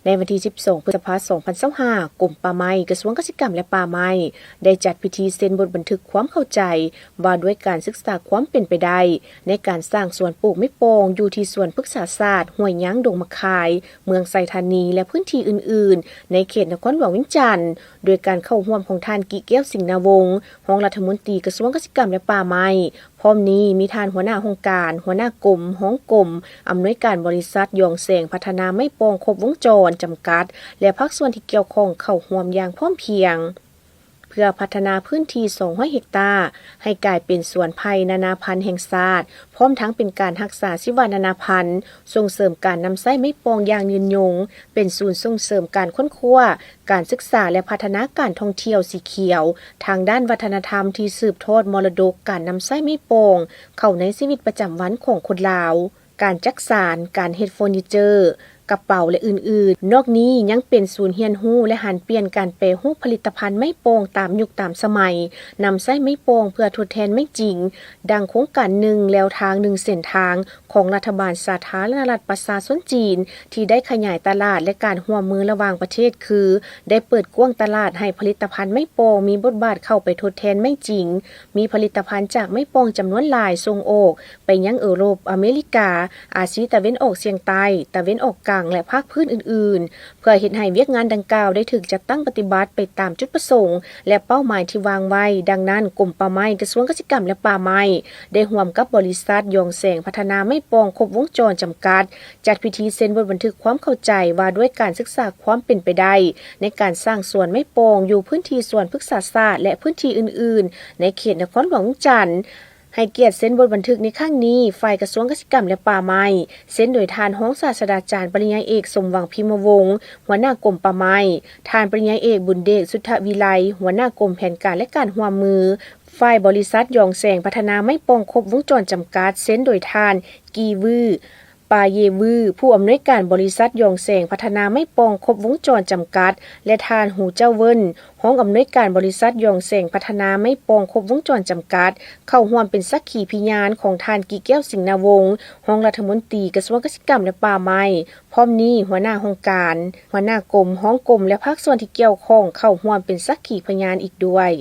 ໃນວັນທີສິບສອງ ພຶດສະພາ ສອງພັນຊາວຫ້າ ກົມປ່າໄມ້ ກະຊວງກະສິກຳ ແລະ ປ່າໄມ້ ໄດ້ຈັດພິທີເຊັນບົດບັນທຶກຄວາມເຂົ້າໃຈ ວ່າດ້ວຍການສຶກສາຄວາມເປັນໄປໄດ້ ໃນການສ້າງສວນປູກໄມ້ໂປ່ງ ຢູ່ທີ່ສວນພຶກສາສາດຫ້ວຍຍາງ ດົງໝາກຄາຍ ເມືອງໄຊທານີ ແລະ ພື້ນທີ່ອື່ນໆ ໃນເຂດນະຄອນຫຼວງວຽງຈັນ ໂດຍການເຂົ້າຮ່ວມຂອງທ່ານ ກິແກ້ວ ສິງນາວົງ ຮອງລັດຖະມົນຕີກະຊວງກະສິກຳ ແລະ ປ່າໄມ້. ພ້ອມນີ້ມີທ່ານຫົວໜ້າຫ້ອງການ, ຫົວໜ້າກົມ, ຮອງກົມ, ອຳນວຍການບໍລິສັດຢອງແສງພັດທະນາໄມ້ໂປ່ງຄົບວົງຈອນຈຳກັດ ແລະ ພາກສ່ວນທີ່ກ່ຽວຂ້ອງເຂົ້າຮ່ວມຢ່າງພ້ອມພຽງ ເພື່ອພັດທະນາພື້ນທີ່ ສອງຮ້ອຍ ເຮັກຕາ ໃຫ້ກາຍເປັນສວນໄຜ່ນານາພັນແຫ່ງຊາດ, ພ້ອມທັງເປັນການຮັກສາຊີວະນານາພັນ, ສົ່ງເສີມການນຳໃຊ້ໄມ້ໂປ່ງຢ່າງຍືນຍົງ, ເປັນສູນສົ່ງເສີມການຄົ້ນຄວ້າ, ການສຶກສາ ແລະ ພັດທະນາການທ່ອງທ່ຽວສີຂຽວ ທາງດ້ານວັດທະນະທຳທີ່ສືບທອດມໍລະດົກການນຳໃຊ້ໄມ້ໂປ່ງເຂົ້າໃນຊີວິດປະຈຳວັນຂອງຄົນລາວ, ການຈັກສານ, ການເຮັດເຟີນີເຈີ, ກະເປົາ ແລະ ອື່ນໆ. ນອກນີ້ຍັງເປັນສູນຮຽນຮູ້ ແລະ ຫັນປ່ຽນການແປຮູບຜະລິດຕະພັນໄມ້ໂປ່ງຕາມຍຸກຕາມສະໄໝ, ນຳໃຊ້ໄມ້ໂປ່ງເພື່ອທົດແທນໄມ້ຈິງ, ດັ່ງໂຄງການໜຶ່ງແລວທາງໜຶ່ງເສັ້ນທາງ ຂອງລັດຖະບານສາທາລະນະລັດປະຊາຊົນຈີນ ທີ່ໄດ້ຂະຫຍາຍຕະຫຼາດ ແລະ ການຮ່ວມມືລະຫວ່າງປະເທດ ຄື ໄດ້ເປີດກວ້າງຕະຫຼາດໃຫ້ຜະລິດຕະພັນໄມ້ໂປ່ງມີບົດບາດເຂົ້າໄປທົດແທນໄມ້ຈິງ, ມີຜະລິດຕະພັນຈາກໄມ້ໂປ່ງຈຳນວນຫຼາຍສົ່ງອອກໄປຍັງເອີຣົບ, ອາເມລິກາ, ອາຊີຕາເວັນອອກສ່ຽງໃຕ້, ຕາເວັນອອກກາງ ແລະ ພາກພື້ນອື່ນໆ ເພື່ອເຮັດໃຫ້ວຽກງານດັ່ງກ່າວໄດ້ຖືກຈັດຕັ້ງປະຕິບັດໄປຕາມຈຸດປະສົງ ແລະ ເປົ້າໝາຍທີ່ວາງໄວ້. ດັ່ງນັ້ນ, ກົມປ່າໄມ້, ກະຊວງກະສິກຳ ແລະ ປ່າໄມ້ ໄດ້ຮ່ວມກັບບໍລິສັດຢອງແສງພັດທະນາໄມ້ໂປ່ງຄົບວົງຈອນຈຳກັດ ຈັດພິທີເຊັນບົດບັນທຶກຄວາມເຂົ້າໃຈວ່າດ້ວຍການສຶກສາຄວາມເປັນໄປໄດ້ໃນການສ້າງສວນໄມ້ໂປ່ງຢູ່ພື້ນທີ່ສວນພຶກສາສາດ ແລະ ພື້ນທີ່ອື່ນໆ ໃນເຂດນະຄອນຫຼວງວຽງຈັນ. ໃຫ້ກຽດເຊັນບົດບັນທຶກໃນຄັ້ງນີ້, ຝ່າຍກະຊວງກະສິກຳ ແລະ ປ່າໄມ້ ເຊັນໂດຍທ່ານຮອງສາດສະດາຈານປະລິນຍາເອກ ສົມຫວັງ ພິມມະວົງ ຫົວໜ້າກົມປ່າໄມ້, ທ່ານປະລິນຍາເອກ ບຸນເດດ ສຸດທະວິໄລ ຫົວໜ້າກົມແຜນການ ແລະ ການຮ່ວມມື, ຝ່າຍບໍລິສັດຢອງແສງພັດທະນາໄມ້ໂປ່ງຄົບວົງຈອນຈຳກັດ ເຊັນໂດຍທ່ານ ກີວື ປາເຢວື ຜູ້ອຳນວຍການບໍລິສັດຢອງແສງພັດທະນາໄມ້ໂປ່ງຄົບວົງຈອນຈຳກັດ ແລະ ທ່ານ ຫູເຈົ້າເວິນ ຮອງອຳນວຍການບໍລິສັດຢອງແສງພັດທະນາໄມ້ໂປ່ງຄົບວົງຈອນຈຳກັດ ເຂົ້າຮ່ວມເປັນສັກຂີພິຍານຂອງທ່ານ ກິແກ້ວ ສິງນາວົງ ຮອງລັດຖະມົນຕີກະຊວງກະສິກຳ ແລະ ປ່າໄມ້. ພ້ອມນີ້, ຫົວໜ້າຫ້ອງການ, ຫົວໜ້າກົມ, ຮອງກົມ ແລະ ພາກສ່ວນທີ່ກ່ຽວຂ້ອງເຂົ້າຮ່ວມເປັນສັກຂີພະຍານອີກດ້ວຍ.